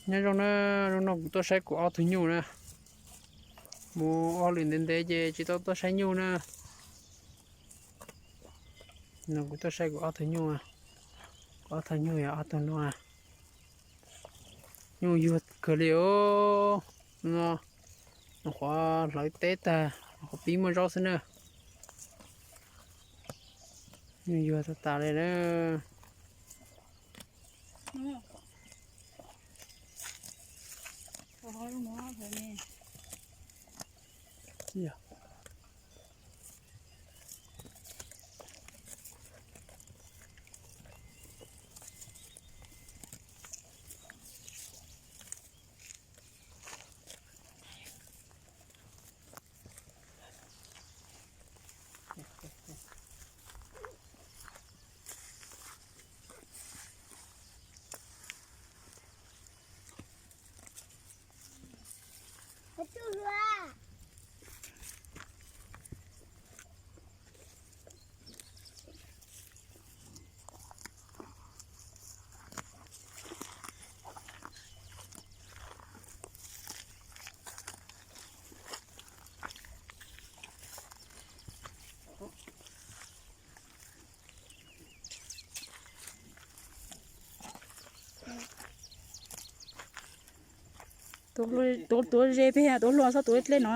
Nyob zoo na, zoo no kuv tuaj saib kuv ob tug nyuj na. Mus ua hauj lwm ntev ntev ces tsis tau tuaj saib nyuj na. No kuv tuaj saib kuv ob tug nyuj, kuv ob tug nyuj yog ob tug no. Nyuj yuag kawg li os. No, nws qhuav hlawv teb tag, nws qhuav pib muaj zaub xwb na. Nyuj yuag tag tas li na. Tuav ze peb, tuav hluas txhob tuav dlej no.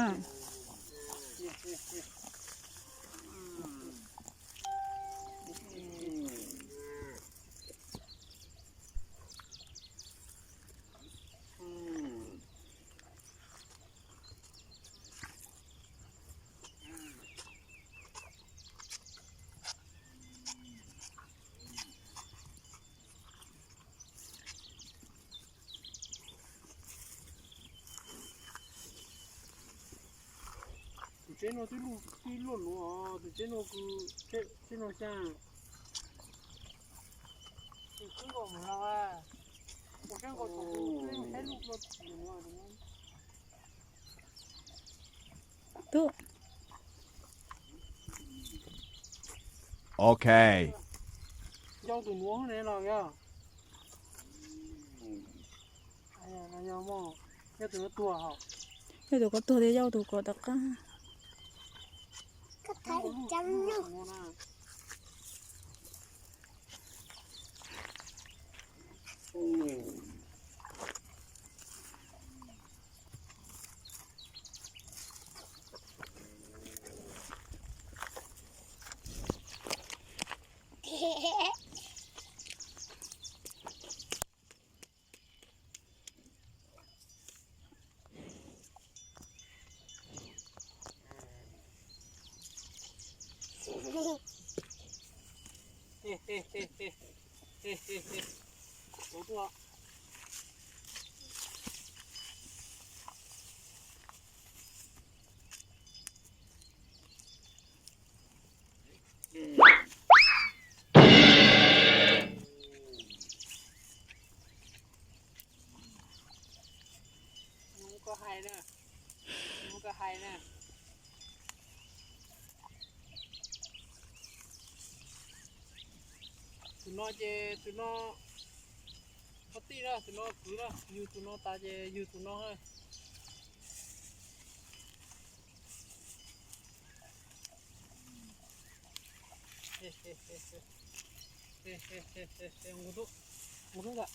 Tus tsheb no twb luaj nuav, tus tsheb no kws tsheb no xyaa. Tus tsheb nkaus mus no, tus tsheb nkaus tus tsheb luj luaj tsis nuav. Tub. Ok. Yog tus nuav ne los yog. Yog tus nuav tuag hos. Yog tus ko tuag thiab, yog tus ko tom qab. Mus koj hais na, mus koj hais na. Tus no ces tus no, ua tij na, tus no kwv na, yug tus no tas ces yug tus no na. Nqus tub, nqus tub ntawm.